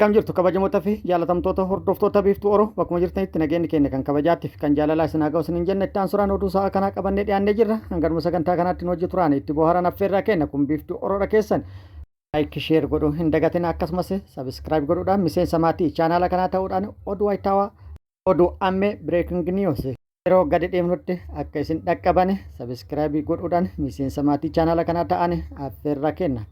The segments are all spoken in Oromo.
Akkam jirtu kabajamoota fi jaalatamtoota hordoftoota Biiftuu Oro, bakkuma jirtanitti nageenyi keenya kan kabajaatti fi kan jaalalaa isin haa ga'u isiniin jenna. Itti aansuraan oduu sa'a kanaa qabannee dhiyaannee jirra. Hanganuma sagantaa kanaatti nu hojii turaan itti bohaaran affeerraa keenya kun Biiftuu Oroodha. Keessan like, share godhuu hin dagatina. Akkasumas subscribe godhuudhaan miseensa maatii chaanaala kanaa ta'uudhaan oduu wayitaawaa, oduu ammee, breaking news yeroo gadi dhiifnutti akka isin dhaqqabane subscribe godhuudhaan miseensa maatii chaanaala kanaa ta'an affeerraa kenna.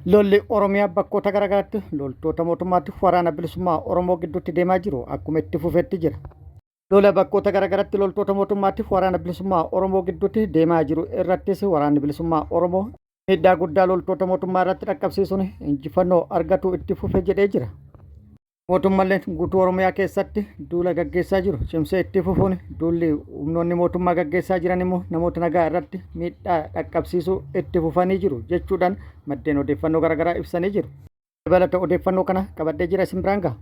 Lolli Oromiyaa bakkoota garaagaraatti loltoota mootummaatti Waraana Bilisummaa Oromoo gidduutti deemaa jiru akkuma itti fufetti jira. Lola bakkoota garaagaraatti loltoota mootummaatti Waraana Bilisummaa Oromoo gidduutti deemaa jiru irrattis Waraanni Bilisummaa Oromoo miidhaa guddaa loltoota mootummaa irratti dhaqqabsiisuun injifannoo argatu itti fufe jedhee jira. Mootummalleen guutuu Oromiyaa keessatti duula gaggeessaa jiru cimsee itti fufuun, duulli humnoonni mootummaa gaggeessaa jiran immoo namoota nagaa irratti miidhaa dhaqqabsiisuu itti fufanii jiru jechuudhaan maddeen odeeffannoo garaagaraa ibsanii jiru. Dabalata odeeffannoo kana qabadhee jira, isin biraan gaha.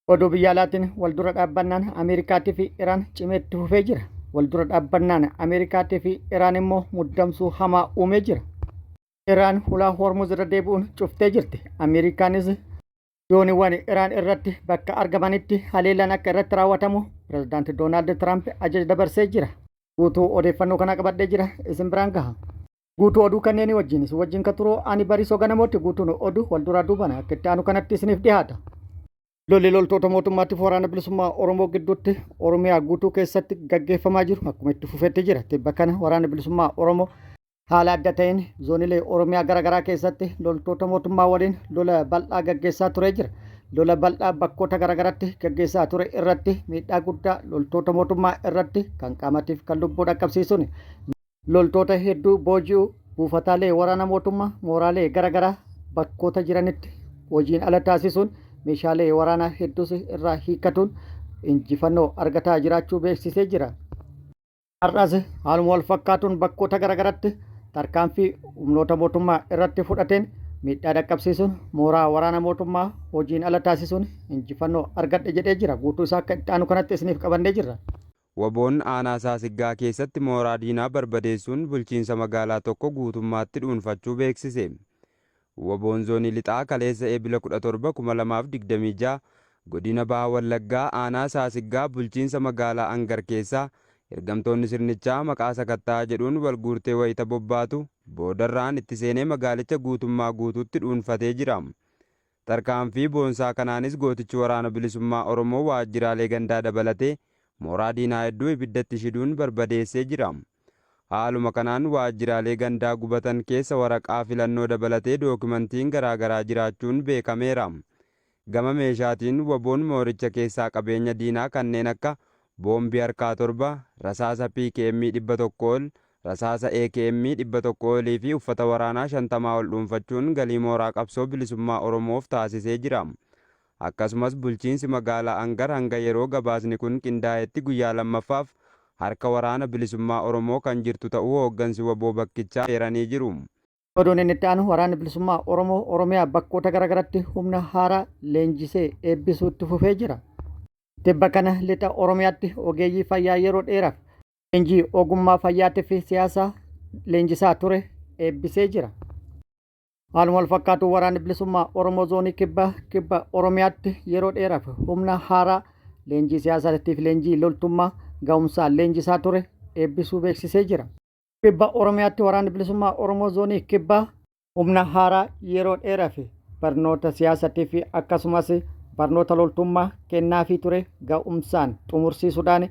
Oduu biyya alaatiin wal dura dhaabbannaan Ameerikaatii fi Iraan cimee itti fufee jira. Wal dura dhaabbannaan Ameerikaatii fi Iraan immoo muddamsuu hamaa uumee jira. Iraan hulaa Hormuz irra deebi'uun cuftee jirti. Ameerikaanis dooniiwwan Iraan irratti bakka argamanitti haleellaan akka irratti raawwatamu Pirezidaanti Doonaald Tiraamp ajaja dabarsee jira. Guutuu odeeffannoo kanaa qabadhee jira, isin biraan gaha. Guutuu oduu kanneenii wajjin isin wajjin kan turu ani Bariisoo Ganamooti. Guutuun oduu wal duraa duubaan akka itti aanu kanatti isiniif dhiyaata. Lolli loltoota mootummaatiif Waraana Bilisummaa Oromoo gidduutti Oromiyaa guutuu keessatti gaggeeffamaa jiru akkuma itti fufetti jira. Tibba kana Waraana Bilisummaa Oromoo haala adda ta'een zoonilee Oromiyaa gara garaa keessatti loltoota mootummaa waliin lola bal'aa gaggeessaa turee jira. Lola bal'aa bakkoota gara garaatti gaggeessaa ture irratti miidhaa guddaa loltoota mootummaa irratti kan qaamatiif kan lubbuu dhaqqabsiisuun loltoota hedduu booji'uu, buufataalee waraana mootummaa mooraalee gara garaa bakkoota jiranitti hojiin ala taasisuun, meeshaalee waraanaa hedduus irraa hiikkatuun injifannoo argataa jiraachuu beeksisee jira. Har'as haaluma wal fakkaatuun bakkoota garaagaratti tarkaanfii humnoota mootummaa irratti fudhateen miidhaa dhaqqabsiisuun, mooraa waraana mootummaa hojiin ala taasisuun injifannoo argadhe jedhee jira. Guutuu isaa akka itti aanu kanatti isiniif qabannee jirra. WBOn aanaa Saasiggaa keessatti mooraa diinaa barbadeessuun bulchiinsa magaalaa tokko guutummaatti dhuunfachuu beeksise. WBOn Zoonii Lixaa kaleessa Eebila 17, 2026 Godina Baha Wallaggaa aanaa Saasiggaa bulchiinsa magaalaa Angar keessaa ergamtoonni sirnichaa maqaa sakatta'aa jedhuun wal guurtee wayita bobbaatu boodarraan itti seenee magaalicha guutummaa guutuutti dhuunfatee jira. Tarkaanfii boonsaa kanaanis gootichi Waraana Bilisummaa Oromoo waajjiraalee gandaa dabalatee mooraa diinaa hedduu ibiddatti shiduun barbadeessee jira. Haaluma kanaan waajjiraalee gandaa gubatan keessa waraqaa filannoo dabalatee dookimantiin garaa garaa jiraachuun beekameera. Gama meeshaatiin WBOn mooricha keessaa qabeenya diinaa kanneen akka boombii harkaa 7, rasaasa PKM 100 ol, rasaasa AKM 100 olii fi uffata waraanaa 50 ol dhuunfachuun galii mooraa qabsoo bilisummaa Oromoof taasisee jira. Akkasumas bulchiinsi magaalaa Angar hanga yeroo gabaasni kun qindaa'etti guyyaa lammaffaaf harka Waraana Bilisummaa Oromoo kan jirtu ta'uu hooggansi wbo bakkichaa eeranii jiru. Oduun inni itti aanu Waraanni Bilisummaa Oromoo Oromiyaa bakkoota garaagaratti humna haaraa leenjisee eebbisuu itti fufee jira. Tibba kana lixa Oromiyaatti ogeeyyii fayyaa yeroo dheeraaf leenjii ogummaa fayyaatii fi siyaasaa leenjisaa ture eebbisee jira. Haaluma wal fakkaatuun Waraanni Bilisummaa Oromoo Zoonii Kibbaa Kibba Oromiyaatti yeroo dheeraaf humna haaraa leenjii siyaasaatiif leenjii loltummaa ga'umsaan leenjisaa ture eebbisuu beeksisee jira. Kibba Oromiyaatti Waraanni Bilisummaa Oromoo Zoonii Kibbaa humna haaraa yeroo dheeraaf barnoota siyaasatii fi akkasumas barnoota loltummaa kennaafii ture ga'umsaan xumursiisuudhaan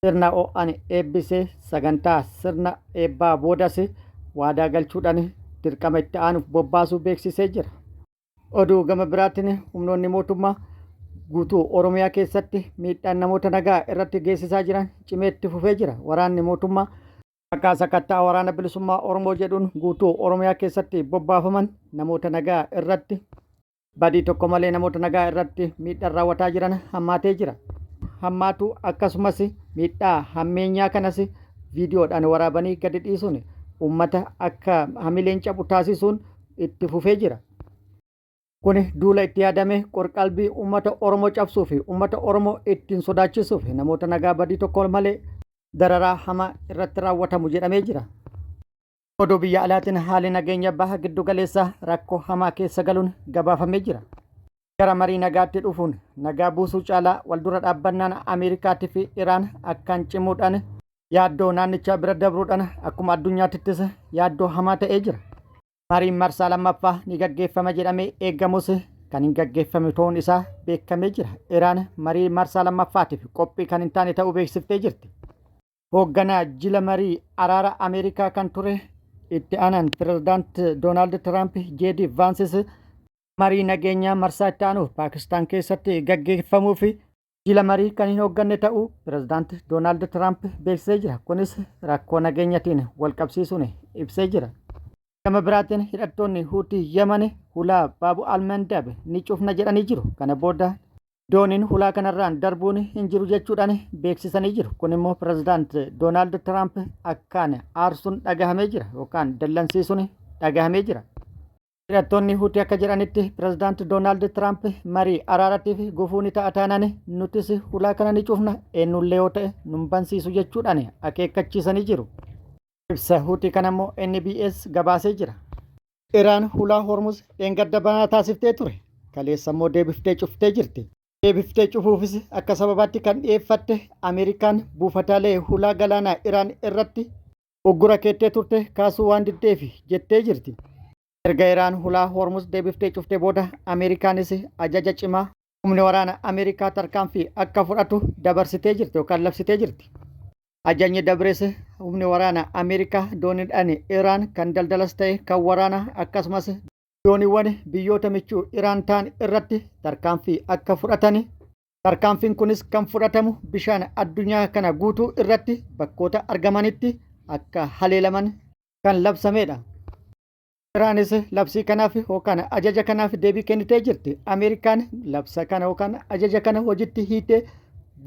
sirna ho'aan eebbisee, sagantaa sirna eebbaa boodas waadaa galchuudhaan dirqama itti aanuuf bobbaasuu beeksisee jira. Oduu gama biraatiin humnoonni mootummaa guutuu Oromiyaa keessatti miidhaan namoota nagaa irratti geessisaa jiran cimee itti fufee jira. Waraanni mootummaa maqaa sakatta'a Waraana Bilisummaa Oromoo jedhuun guutuu Oromiyaa keessatti bobbaafaman namoota nagaa irratti badii tokko malee namoota nagaa irratti miidhaan raawwataa jiran hammaatee jira. Hammaatuu akkasumas miidhaa hammeenyaa kanas viidiyoodhaan waraabanii gadi dhiisuun uummata akka hamileen cabu taasisuun itti fufee jira. Kun duula itti yaadame qorqalbii uummata Oromoo cabsuu fi uummata Oromoo ittiin sodaachisuuf namoota nagaa badii tokko malee dararaa hamaa irratti raawwatamu jedhamee jira. Oduu biyya alaatiin haalli nageenya baha giddu galeessaa rakkoo hamaa keessa galuun gabaafamee jira. Gara marii nagaatti dhufuun nagaa buusuu caalaa waldura dhaabbannaan Ameerikaatii fi Iraan akkaan cimuudhaan yaaddoo naannichaa bira dabruudhaan akkuma addunyaatittis yaaddoo hamaa ta'ee jira. Mariin marsaa lammaffaa ni gaggeeffama jedhamee eegamus kan hin gaggeeffame ta'uun isaa beekamee jira. Iraan marii marsaa lammaffaatiif qophii kan hin taane ta'uu beeksiftee jirti. Hoogganaa jila marii araara Ameerikaa kan ture itti aanaan pirezidaant Doonaald Tiraamp Jeedi Vaansis marii nageenyaa marsaa itti aanuuf Paakistaan keessatti gaggeeffamuu fi jila marii kan hin hoogganne ta'uu pirezidaant Doonaald Tiraamp beeksisee jira. Kunis rakkoo nageenyatiin wal qabsiisuun ibsee jira. Gama biraatiin hidhattoonni Huutii Yaman hulaa Baabu Almandab ni cufna jedhanii jiru. Kana booda dooniin hulaa kanarraan darbuun hin jiru jechuudhaan beeksisanii jiru. Kun immoo pirezidaant Doonaald Tiraamp akkaan aarsuun dhagahamee jira yookaan dallansiisuun dhagahamee jira. Hidhattoonni Huutii akka jedhanitti pirezidaant Doonaald Tiraamp marii araaratiif gufuu ni ta'a taanaan nutis hulaa kana ni cufna, eenyullee yoo ta'e nun bansiisu jechuudhaan akeekkachiisanii jiru. Ibsa Huutii kana immoo NBS gabaasee jira. Iraan hulaa Hormuz dheengadda banaa taasiftee ture. Kaleessa immoo deebiftee cuftee jirti. Deebiftee cufuufis akka sababaatti kan dhiyeeffatte Ameerikaan buufataalee hulaa galaanaa Iraan irratti uggura keettee turte kaasuu waan diddeefi jettee jirti. Erga Iraan hulaa Hormuz deebiftee cuftee booda Ameerikaanis ajaja cimaa humni waraana Ameerikaa tarkaanfii akka fudhatu dabarsitee jirti yookaan labsitee jirti. Ajajni dabres humni waraana Ameerikaa dooniidhaan Iraan kan daldalas ta'e kan waraana akkasumas dooniiwwan biyyoota michuu Iraan ta'an irratti tarkaanfii akka fudhatan, tarkaanfiin kunis kan fudhatamu bishaan addunyaa kana guutuu irratti bakkoota argamanitti akka haleelaman kan labsamedha. Iraanis labsii kanaaf yookaan ajaja kanaaf deebii kennitee jirti. Ameerikaan labsa kana yookaan ajaja kana hojiitti hiitee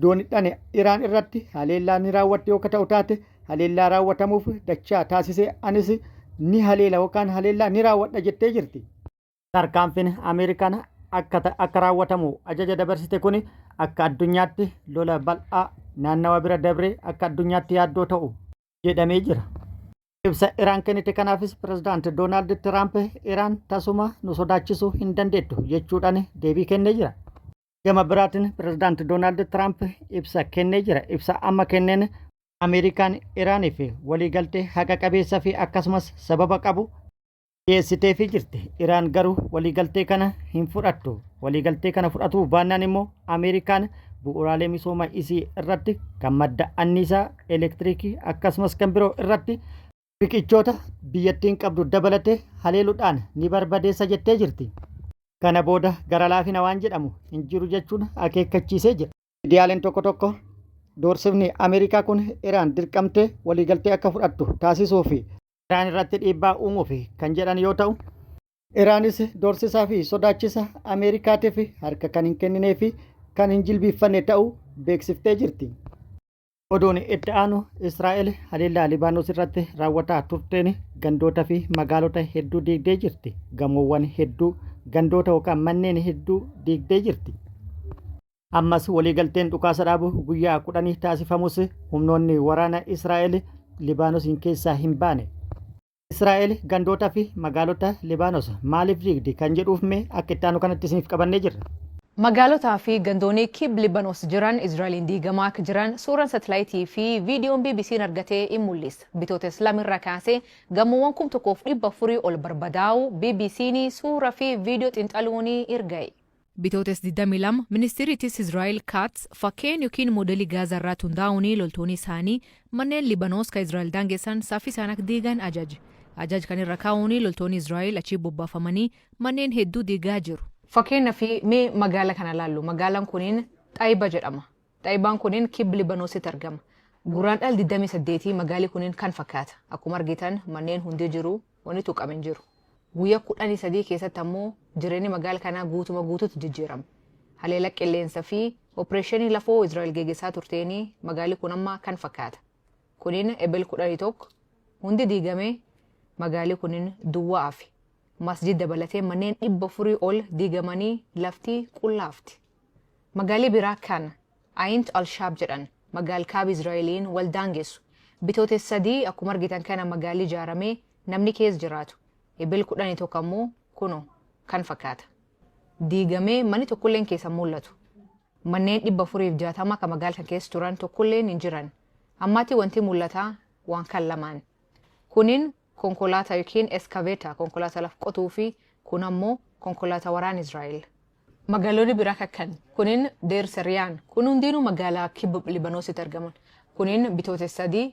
dooniidhaan Iraan irratti haleellaa ni raawwatti yoo ta'u taate, haleellaa raawwatamuuf dachaa taasisee anis ni haleela yookaan haleellaa ni raawwadha jettee jirti. Tarkaanfiin Ameerikaan akka raawwatamu ajaja dabarsite kun akka addunyaatti lola bal'aa naannawa bira dabree akka addunyaatti yaaddoo ta'u jedhamee jira. Ibsa Iraan kennite kanaafis pirezidaant Doonaald Tiraamp Iraan tasuma nu sodaachisuu hin dandeettu jechuudhaan deebii kennee jira. Gama biraatiin pirezidaant Doonaald Tiraamp ibsa kennee jira. Ibsa amma kenneen Ameerikaan Iraaniif waliigaltee haqa qabeessa fi akkasumas sababa qabu dhiyeessiteefii jirti. Iraan garuu waliigaltee kana hin fudhattu. Waliigaltee kana fudhatuu baannaan immoo Ameerikaan bu'uuraalee misooma isii irratti kan madda anniisaa elektiriikii akkasumas kan biroo irratti riqichoota biyyattiin qabdu dabalatee haleeluudhaan ni barbadeessa jettee jirti. Kana booda gara laafina waan jedhamu hin jiru jechuun akeekkachiisee jira. Miidiyaaleen tokko tokko doorsifni Ameerikaa kun Iraan dirqamtee waliigaltee akka fudhattu taasisuu fi Iraan irratti dhiibbaa uumuuf kan jedhan yoo ta'u, Iraanis doorsisaa fi sodaachisa Ameerikaatiif harka kan hin kenninee fi kan hin jilbiiffanne ta'uu beeksiftee jirti. Oduun itti aanu Israa'el haleellaa Libaanos irratti raawwataa turteen gandoota fi magaalota hedduu diigdee jirti. Gamoowwan hedduu, gandoota yookaan manneen hedduu diigdee jirti. Ammas waliigalteen dhukaasa dhaabu guyyaa 10 taasifamus humnoonni waraana Israa'el Libaanosiin keessaa hin baane. Israa'el gandoota fi magaalota Libaanos maaliif diigdi kan jedhuuf mee akka itti aanu kanatti isiniif qabannee jirra. Magaalotaa fi gandoonni kib Libanos jiran Israa'eliin diigamaa akka jiran suuraan satelaayitii fi viidiyoon BBC'n argatee in mul'isa. Bitootessa 2 irraa kaasee gamoowwan 1400 ol barbadaa'uu BBC'n suuraa fi viidiyoo xiinxaluun erga'e. Bitootessa 22 ministeerri ittisa Israa'el Katz fakkeen yookiin moodelii Gaazaa irratti hundaa'uun loltoonni isaanii manneen Libanoos kan Israa'el daangessan saffisaan akka diigan ajaje. Ajaja kan irra kaa'uun loltoonni Israa'el achii bobbaafamanii manneen hedduu diigaa jiru. Fakkeenyaaf mee magaala kana laallu. Magaalaan kuniin Xaayiba jedhama. Xaayibaan kuniin kibba Libanoositti argama. Guraandhala 28 magaalli kuniin kan fakkaata. Akkuma argitan manneen hundi jiru, wanni tuqame hin jiru. Guyyaa 13 keessatti ammoo jireenyi magaala kanaa guutuma guutuutti jijjiirama. Haleela qilleensa fi opereeshinii lafoo Israa'el geggeessaa turteenii magaalli kun amma kan fakkaata. Kuniin Ebel 11 hundi diigamee magaalli kuniin duwwaa hafe. Masjid dabalatee manneen 400 ol diigamanii lafti qullaafti. Magaalli biraa kan Ayint al-Shaab jedhan magaal kaaba Israa'eliin wal daangessu. Bitootessa 3 akkuma argitan kana magaalli ijaaramee namni keessa jiraatu. Ebel 11 ammoo kuno kan fakkaata. Diigamee manni tokkolleen keessa mul'atu. Manneen 460 kan magaalaa kan keessa turan tokkolleen hin jiran. Ammaatti wanti mul'ataa waan kan lamaan. Kunin konkolaataa yookiin excavator, konkolaataa laf qotuu, fi kun ammoo konkolaataa waraana Israa'el. Magaalonni biraa kakkan kunin Deir Seriyaan, kun hundinuu magaalaa kibba Libanoositti argaman. Kunin Bitootessa 3,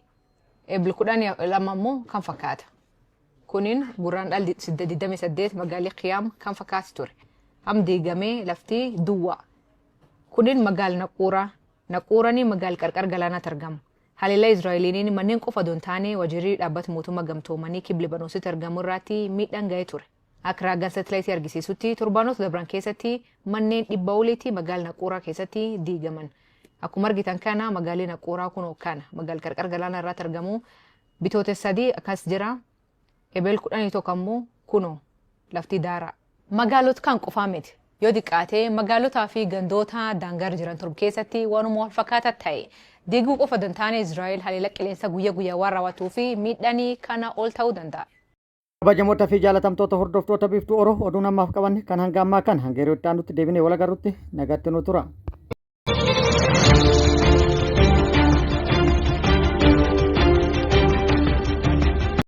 Ebla 12 ammoo kan fakkaata. Kunin Guraandhala 28 magaalli Qiyaam kan fakkaatu ture. Am diigamee lafti duwwaa. Kunin magaala Naquuraa. Naquuranii magaala qarqara galaanaatti argama. Haleellaa Israa'eliiniin manneen qofa osoo hin taane waajjirri dhaabbata mootummaa gamtoomanii kibba Libanoositti argamu irratti miidhaan ga'ee ture. Akka ragaan saatalaayitii argisiisutti, torbaanota dabran keessatti manneen 100 oliitti magaala Naquuraa keessatti diigaman. Akkuma argitan kana, magaalli Naquuraa kun kana magaala qarqara galaanaa irratti argamu. Bitootessa 3 akkas jira. Ebel 11 ammoo kunoo lafti daaraa. Magaalota kan qofaa miti. Yoo xiqqaatee magaalotaa fi gandoota daangaa jiran 7 keessatti waanuma wal fakkaataa ta'e. Diiguu qofa dantaane, Israa'el haleellaa qilleensa guyyaa guyyaa waan raawwatuu fi miidhanii kana ol ta'uu danda'a. Kabajamoota fi jaalatamtoota hordoftoota Biiftuu Oroo, oduun ammaaf qabanne kan hanga ammaa kan hanga yeroo itti aanutti deebinee wal agarrutti nagatti nu tura.